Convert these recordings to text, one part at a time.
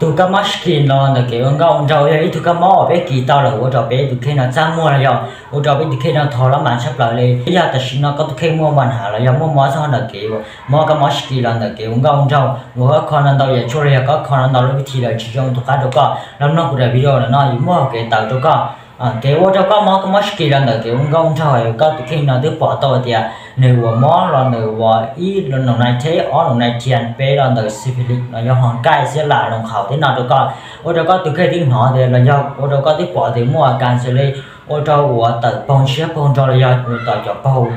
Tus kab mob skin los ntawm kev ua nkauj ua nraug yog ib tug kab mob uas peb kis tau lawm ua rau peb tus kheej no txaj muag los yog ua rau peb tus kheej no thov lab mas tshaj plaws li. Yog tam sim no koj tus kheej muaj mas has los yog muaj mob txog ntawm kev ua mob kab mob skin los ntawm kev ua nkauj ua nraug uas koj kho no ntau yam tshuaj los yog koj kho no ntau lub vib thi lawm tsis zoo tus qab rau koj, los mloog kuv daim video no yuav muaj hauv kev tawm rau koj. Kev ua rau koj mob kab mob skin los ntawm kev ua nkauj ua nraug, koj tus kheej no twb pom tau tias nws uas mob los ntawm uas ib los nais theb, ob los nais thias, peb los ntawm syphilis los yog ho nkaij xiab lam loos qhaus tej no rau koj, ua rau koj tus kheej twb hnov tias los yog ua rau koj twb pom tias muaj a kas xws li ua rau uas tawm paug siab paug nrog los yog tawm cov paug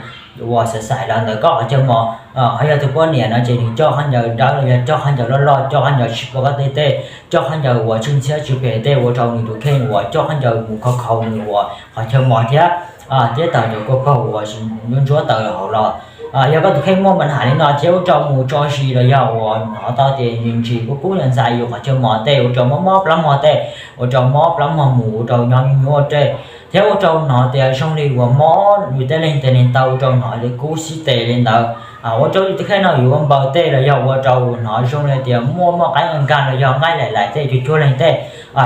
uas xav xaim los ntawm koj qhov chaw mos. Ho yog tus poj niam no ces nws coj khaub ncaws dawb los yog coj khaub ncaws loj loj, coj khaub ncaws tsis pom koj tej tej, coj khaub ncaws uas tsw ntxhiab tsw phem tej ua rau nws tus kheej uas coj khaub ncaws mus khov khaus nws uas qhov chaw mos thiab, thiab tawm cov kua paug uas ntsuab ntsuab tawm hauv los. Yog koj tus kheej muaj mas has li no thiab ua rau mus tso zis los yog uas hnov tau tias nws ntsis kub kub ntxais yus qhov chaw mos tej, ua rau mob mob plab mog tej, ua rau mob plab mog mus, ua rau nyob nyuaj nyuaj tej, thiab ua rau hnov tias zoo li uas mob yus tej leeg tes leeg taw, ua rau hnov li kub xib tes li ntawd. Ua rau yus tus kheej no yuav ua npaws tej los yog ua rau hnov zoo li tias muaj mob qaib nkag los yog nqaij laim laim tej cuag cuag leeg tej.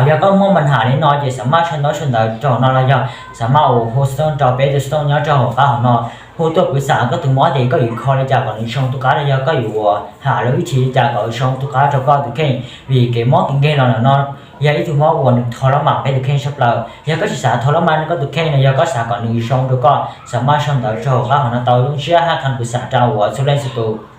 Yog koj muaj mas has li no ces xav maj sau ntaub sau ntawv rau no los yog xav maj ua hu xov tooj rau peb tus xov tooj nyob rau hauv qab hauv no, hu tuaj pwv xam koj tus mob ces koj yuav kho li cas kom nws zoo tus qab los yog koj yuav ua ham lub vib thi li cas kom zoo tus qab rau koj tus kheej, vim kev mob kev nkeeg los no yog ib tug mob uas nws thov lab mas peb tus kheej tshaj plaws. Yog koj tsis xav thov lab mas koj tus kheej los yog koj xav kom nws zoo rau koj, xav maj sau ntawv rau hauv qab hauv no tau lub ntsiab hab qha pwv xam rau uas txhua leej txhua tus.